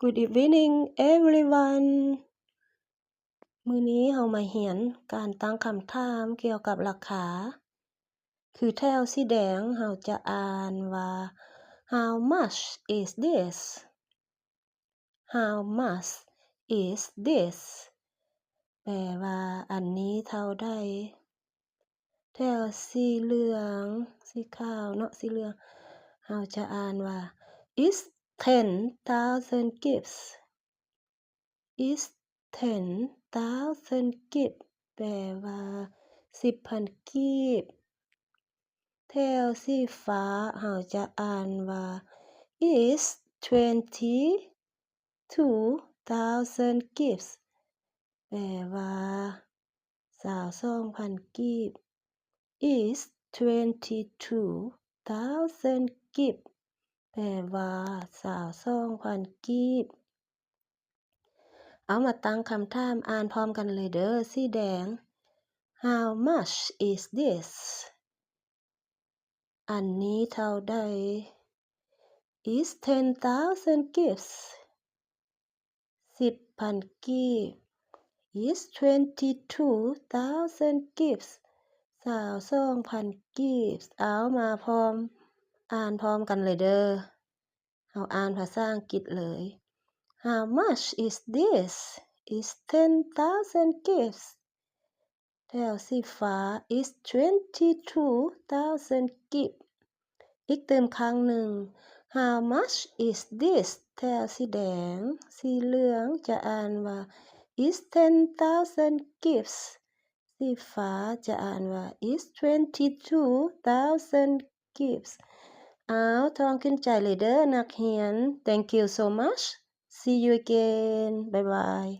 Good evening, everyone. ມື້ນີ້ເຮົາມາຮຽນການຕັ້ງຄຳຖາມກ່ຽວກັບລາຄາ. ຄືແຖວສີແດງເຮົາຈະອ່ານວ່າ How much is this? How much is this? ແປວ່າ ອັນນີ້ເທົ່າໃດ? ແຖວສີເຫຼືອງ ສີຂາວເນາະ ສີເຫຼືອງ ເຮົາຈະອ່ານວ່າ It's ten thousand gifts. It's ten thousand gifts. ແປວ່າ ສິບພັນກີບ. ແຖວສີຟ້າເຮົາຈະອ່ານວ່າ It's twenty two thousand gifts. ແປວ່າ ຊາວສອງພັນກີບ. It's twenty two thousand gifts. ແປວ່າ ຊາວສອງພັນກີບ. ເອົາ ມາຕັ້ງຄຳຖາມ ອ່ານພ້ອມກັນເລີຍເດີ. ສີແດງ How much is this? ອັນນີ້ເທົ່າໃດ? It's ten thousand gifts. ສິບພັນກີບ. It's twenty two thousand gifts. ຊາວສອງພັນກີບ. ເອົາ ມາພ້ອມ ອ່ານພ້ອມກັນເລີຍເດີ. ເຮົາອ່ານພາສາອັງກິດເລີຍ. How much is this? It's ten thousand gifts. ແຖວສີຟ້າ It's twenty two thousand gifts. ອີກຕື່ມຄັ້ງໜຶ່ງ. How much is this? ແຖວສີແດງ ສີເຫຼືອງ ຈະອ່ານວ່າ It's ten thousand gifts. ສີຟ້າຈະອ່ານວ່າ It's twenty two thousand gifts. ເອົາ ທ່ອງຂຶ້ນໃຈເລີຍເດີນັກຮຽນ. Thank you so much. See you again. Bye bye.